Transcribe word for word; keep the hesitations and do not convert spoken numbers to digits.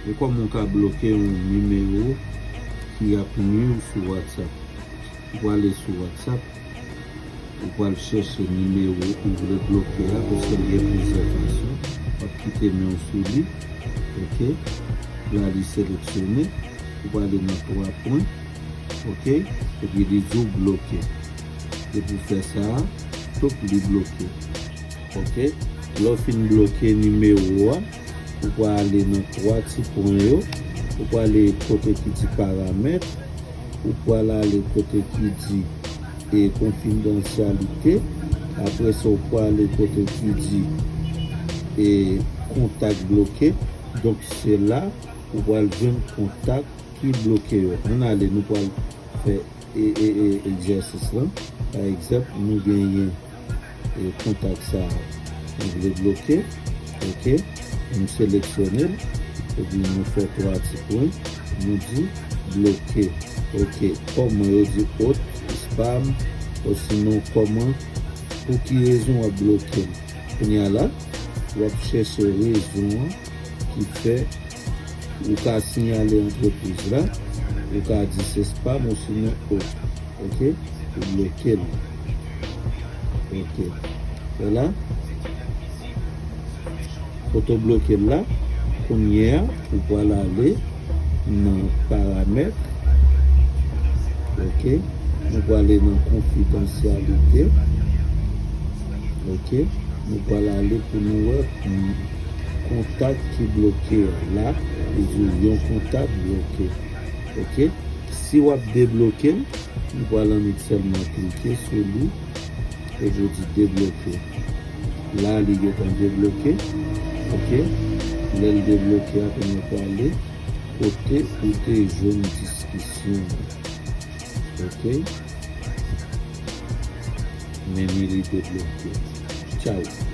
E kòman w ka bloke yon nimewo ki ap nwi w sou WhatsApp? Ou prale sou WhatsApp, ou pral chèche nimewo ou vle bloke a, paske l gen plizyè fason. W ap kite men w sou li, oke? La li seleksyone, ou prale nan twa pwen, oke? Epi li di w bloke. Depi w fè sa a, toup, li bloke. Oke? Lè w fin bloke nimewo a, ou prale nan twa ti pwen yo, ou prale kote ki di paramèt, ou pral ale kote ki di e konfidansyalite. Apre sa, ou prale kote ki di e kontak bloke. Donk, se la ou pral jwenn kontak ki bloke yo. Ann ale, nou pral fè e, e, e, egzèsis lan. Pa egzanp, nou genyen e kontak sa a, nou vle bloke, oke, nou seleksyone l, epi nou fè twa ti pwen, nou di bloke, oke, kòman yo di hot, spam, osinon kòman, pou ki rezon w ap bloke l. Kounye a la, w ap chèche rezon an ki fè ou ka siyale antrepriz la, ou ka di se spam osinon hot, oke, ou bloke l. Oke. Vwala. Kote w bloke l la, kounye a, ou pral ale nan paramèt, oke, nou prale nan konfidansyalite, oke, nou pral ale pou nou wè kontak ki bloke a. La, li di yon kontak bloke. Oke? Si w ap debloke l, nou pral annik sèlman klike sou li, epi w di debloke. La, li gentan debloke. Oke? Lè l debloke, apre nou prale kote ou te jwenn diskisyon an. Oke? Men li debloke. Tchaw.